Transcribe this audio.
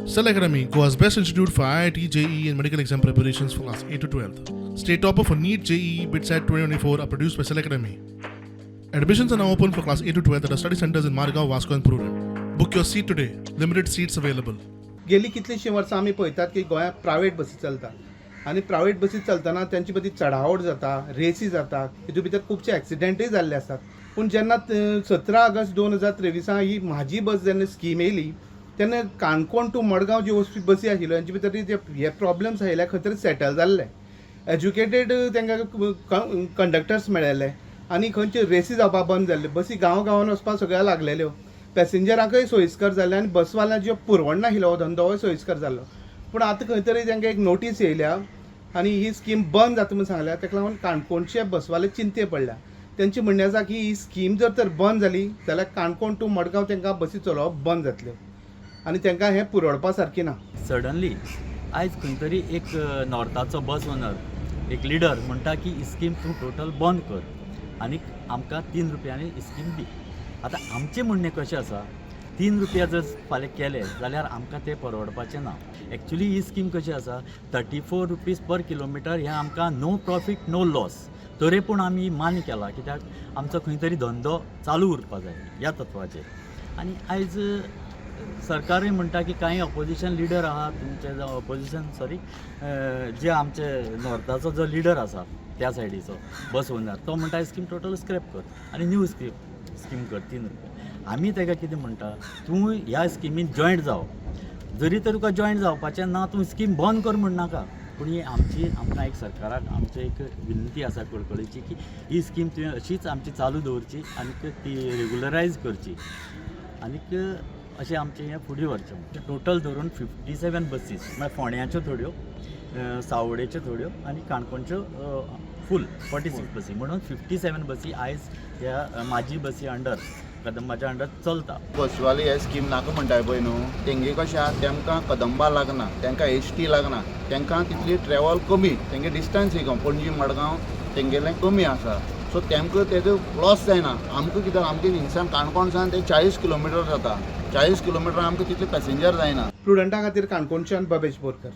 Cell Academy, Goa's best institute for IIT, JEE, and medical exam preparations for class 8 to 12. State topper for NEET, JEE, BITSAT 2024 are produced by Cell Academy. Admissions are now open for class 8 to 12 at our study centers in Margao, Vasco, and Prudent. Book your seat today. Limited seats available. गेली कितलीशीं वर्सां आमी पळयतात की गोंयांत private बसी चलता आनी private बसी चलतना तेंचे मदीं चढाओढ जाता, रेसी जाता. हितून भितर खुबशे एक्सिडेंटय जाल्ले आसात. पूण जेन्ना 17 ऑगस्ट 2023 ही म्हाजी बस जेन्ना स्कीम येयली, तेन्ना काणकोण टू मडगांव ज्यो वचपी बसी आशिल्ल्यो, हेंचे भितर जे हे प्रॉब्लम्स आयिल्ले खंय तरी सेटल जाल्ले. एज्युकेटेड तांकां कंडक्टर्स मेळ्ळेले आनी खंयचे रेसी जावपा बंद जाल्ल्यो. बसी गांव गांवान वचपाक सगळ्या लागलेल्यो. पॅसेंजरांकय सोयीस्कर जाल्लें आनी बसवाल्यांक ज्यो पुरवण नाशिल्लो, हो धंदो होय सोयीस्कर जाल्लो. पूण आतां खंय तरी तांकां एक नोटीस येयल्या आनी ही स्कीम बंद जाता म्हूण सांगल्या. ताका लागून काणकोणचे बसवाले चिंते पडल्या. तेंचें म्हणणें आसा की ही स्कीम जर तर बंद जाली जाल्यार काणकोण टू मडगांव तांकां बसी चलोवप बंद जातल्यो आनी तांकां हें पुरवडपा सारकें ना. सडनली आयज खंय तरी एक नॉर्थाचो बस ओनर, एक लिडर म्हणटा की स्कीम तूं टोटल बंद कर आनी आमकां 3 रुपयांनी स्कीम दी. आतां आमचें म्हणणें कशें आसा, 3 रुपया जर फाल्यां केले जाल्यार आमकां तें परवडपाचें ना. एक्चुली ही स्कीम कशी आसा, ₹34 per kilometer हें आमकां नो प्रॉफीट नो लॉस, तरी पूण आमी मान्य केलां, कित्याक आमचो खंय तरी धंदो चालू उरपा जाय ह्या तत्वाचेर. आनी आयज सरकारूय म्हणटा की कांय ऑपोजिशन लिडर आहा तुमचे, जावं ऑपोजिशन, सॉरी, जे आमचे नॉर्थाचो जो लिडर आसा त्या सायडीचो बस ओनर, तो म्हणटा स्कीम टोटल स्क्रॅप कर आनी न्यू स्कीम कर 3 रुपया. आमी ताका कितें म्हणटा, तूं ह्या स्किमीन जॉयंट जाव. जरी तर तुका जॉयंट जावपाचें ना, तूं स्कीम बंद कर म्हणनाका. पूण ही आमची, आमकां एक सरकाराक आमची एक विनंती आसा कळकळीची की ही स्कीम तुवें अशीच आमची चालू दवरची आनी ती रेगुलरायज करची आनीक अशें आमचें हें फुडें व्हरचें. टोटल धरून 57 बसीस, म्हळ्यार फोंड्याच्यो थोड्यो, सावडेच्यो थोड्यो आनी काणकोणच्यो फूल 46 बसी, म्हणून 57 बसी आयज ह्या म्हाजी बसी अंडर, कदंबाच्या अंडर चलता. बसवाले हे स्कीम नाका म्हणटाय पळय न्हू, तेंगे कशें आहा, तेमकां कदंबा लागना, तेंकां एसटी लागना, तेंकां तितली ट्रॅवल कमी, तेंगे डिस्टन्स एक पणजी मडगांव तेंगेलें कमी आसा. सो तेमकां तेजो लॉस जायना. आमकां कित्याक, आमकां हिंगसान काणकोणसान ते 40 किलोमिटर जाता. 40 किलोमिटर आमकां तितले पॅसेंजर जायना. प्रुडंटा खातीर काणकोणच्यान बबेश बोरकर.